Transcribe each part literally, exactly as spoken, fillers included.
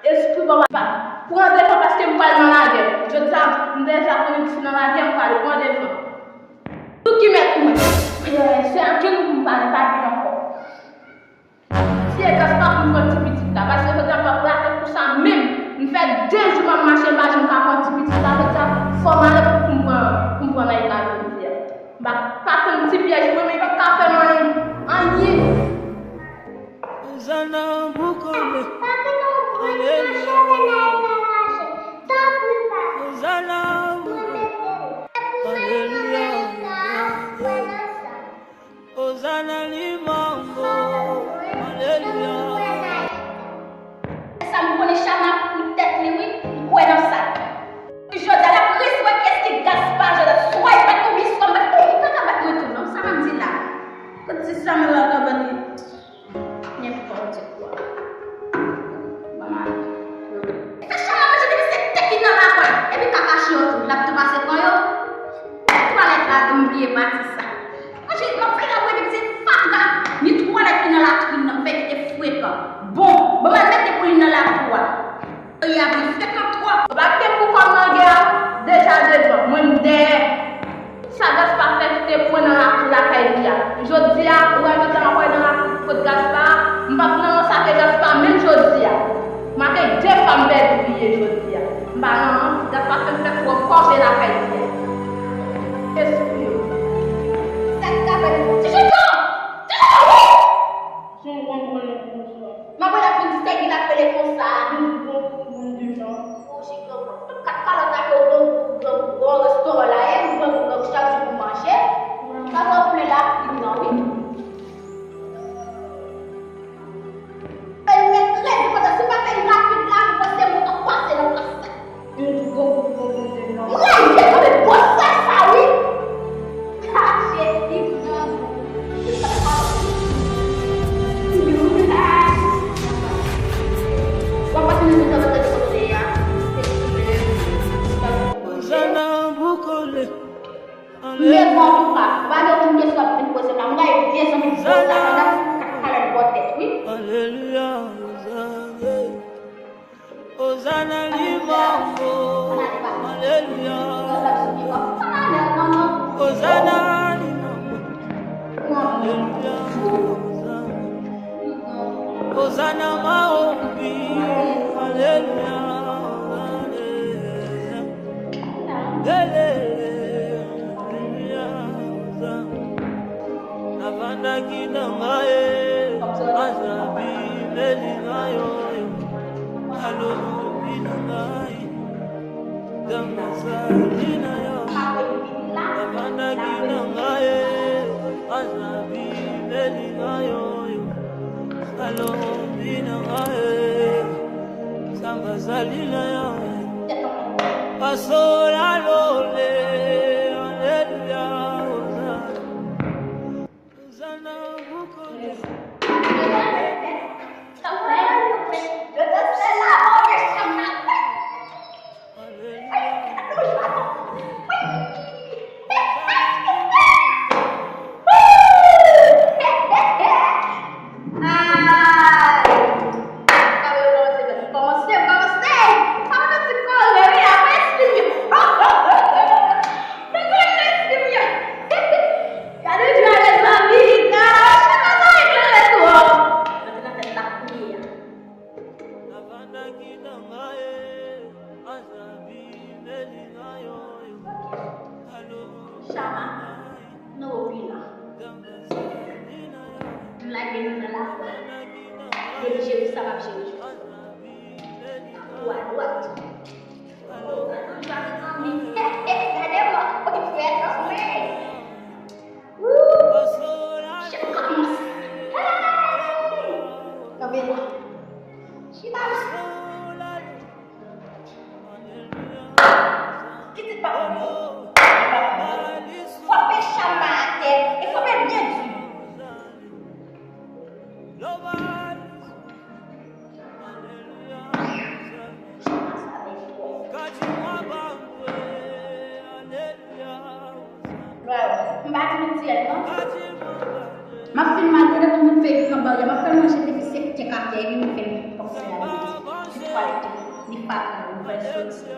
Espri bò pa pran devan paske m pral nan lagè. Jodi a, m deja konnen si nan lagè m prale pran devan. Tout ki mèt mwen. Se anken nou pou m pale, pa gen ankò. Si e gras pa pou m pran ti pitit la, paske jodi a m pa prate pou sa menm. M fè de jou m ap mache, m pa janm ka pran ti pitit la, jodi a fò m ale pou m pran, pou m pran nan lagè jodi a. M pa, pa tann ti pyès mwen, men pa ka fè m anyen. Anyen. Ozana bukole. Aleluya. Ozana bukole. Aleluya. Ozana limango. Aleluya. Sa m konnen Chama pou tèt li, wi. M kwè nan sa. Jodi a, l ap resi wè kiyès ki Gaspard Joseph. Swa li bat mwen, swa m bat li. Li pa ka bat mwen tou, non. Sa m ap di la. Kot ti Samuel la ka bat li? Nenpòt kwa. Manman. Fè Chama manje depi se tèt ki nan lakòl. Epi kaka chiyòt tou. L ap tou pase pran yo. Twalèt la tou, m bliye pati sa. Manje, m ap fè l ap wè depi se fatra. Ni twalèt ki nan latrin nan, m fè kite frekan. Bon, bon, m al mete pou li nan lakou a. Peyi a vin frekan twòp. Ou pa kite m pou kò m nan gè a, deja devan. Mwen, m dèyè. Sa Gaspard fè kite pwen nan lakou lakay li a. Jodi a, ou wè jodi a m ap wè nan lakou kot Gaspard, m p ap nan rann sa ke Gaspard menm jodi a. M ap gen de fwa m pèdi li ye jodi a. M pa nan rann, Gaspard fè m fè twòp kòve lakay li a. Espri yo. Sa k ap fè? Ti Junior! Ti Junior! Son granmoun konsa. M ap rele pou di tèg li l ap rele konsa. Moun, moun, moun de jan. Ou chita, kat kalòt la ke ou pran pou granmoun, ou restoran la ye, ou pran pou granmoun chak jou pou manje. Sa fè w plen lapid nan, wi. Fè l mèt rete pandan, si w pa fè l rapid la, ou panse moto pase nan plas la. Mwen rayi tande gwosè sa wi. Kache li pran. W ap pase nan mitan nan tande kote a. Ozana bukole. Men bon, antouka, pa gen okenn kesyon ap vin poze m la. M rayi vye zanmi gwosè sa, pandan k ap pale l bò tèt wi. Aleluya, Ozana. Ozana limango, aleluya. Ozana limango, aleluya. Ozana maombi, aleluya. Aleluya, Ozana. Navanda kinanga e, azabi beli na yo yo. Alo bina ngai, dama salina yo. Navanda kinanga e, azabi beli na yo yo. Alo bina ngai, samba salina yo. Pasola lole, aleluya, Ozana. Gade jan lèzanmi li ka chita sa eklere twòp. Mete nan tèt la kounye a. Chama, nou opi la. M lage nou nan lafwa. Depi Jerizalèm ap jere. Tou adwat. Gade mwen, frè kanpe. Wou! Chèf kòmanse. Hey! Kanpe la. Chita la. Kite pa. Fwape chama atè e fwape byen di. M pa di nou ti èl non. M ap fin maltrete tout moun fè ki nan barè. M ap fè manje depi sèt kè katè epi m fè pòk sè a. Li pa pran nouvèl soti.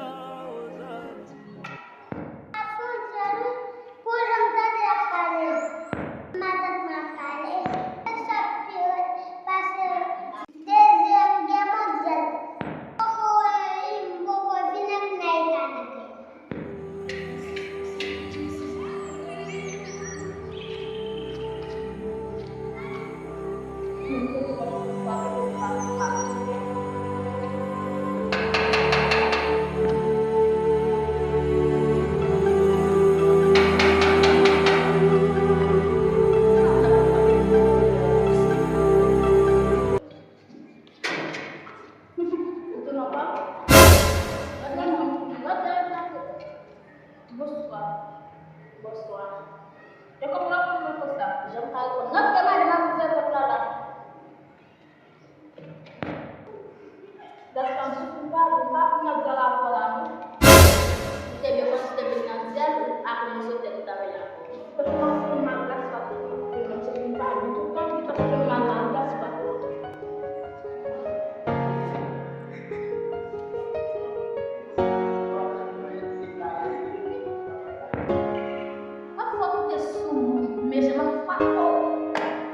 Pou jan m tande l ap pale, matant mwen ap pale, sa pi rèd pase dezyèm gè mondyal. Poko wè li, m poko vin ak Naïka nan kay la. Bonswa. Bonswa. E kòman w ap reponn mwen konsa? Jan m ka reponn. Rantre, madanm, ap ouvè pòt la la. Gaspard, m sou kou pa, m pa konn nan dyòl avè w la, non. Ou te byen konn si te vin nan dyòl, ou pa konn sou tèt ou ta vin la. Kòman w ap fè mal Gaspard? Mwen se vin pa ditou, konn ki fè m mal la, Gaspard. Pafwa ou te sou mwen, men jan m ap frape w.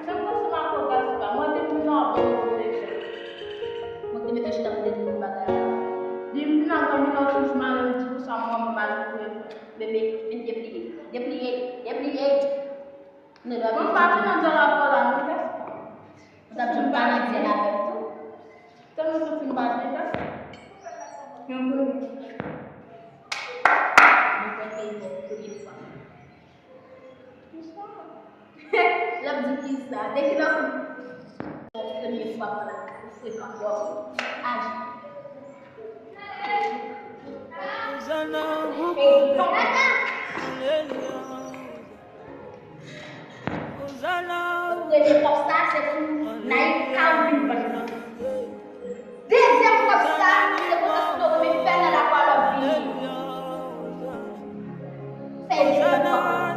Fè m panse m ak ou, Gaspard. Mwen te moun nan bon mwen deja. Mwen te mete chita m te di nou bagay la. Li vin nan granmoun nan toujou mare m di pou sa mwen mwen pa jwe. Bebe, vin depliye. Depliye, depliye. Mwen pa vin nan dyòl avè w la non, Gaspard. Mwen t ap janm pa nan dyòl avè w tou. Tèlman santi m pa byen, Gaspard. Yon grenn. Mwen konn fè yon premye fwa. Kisa? L ap di kisa? De kilè w konn? Premye fwa pran la, ou frekan twòp. Aji. Hey, papa! Premye kòb sa, se pou Naïka ou vin vann nan. Dezyèm kòb sa, se pou Tòsino ou vin fè nan lakou a lòt vini. Fè dezyèm kòb.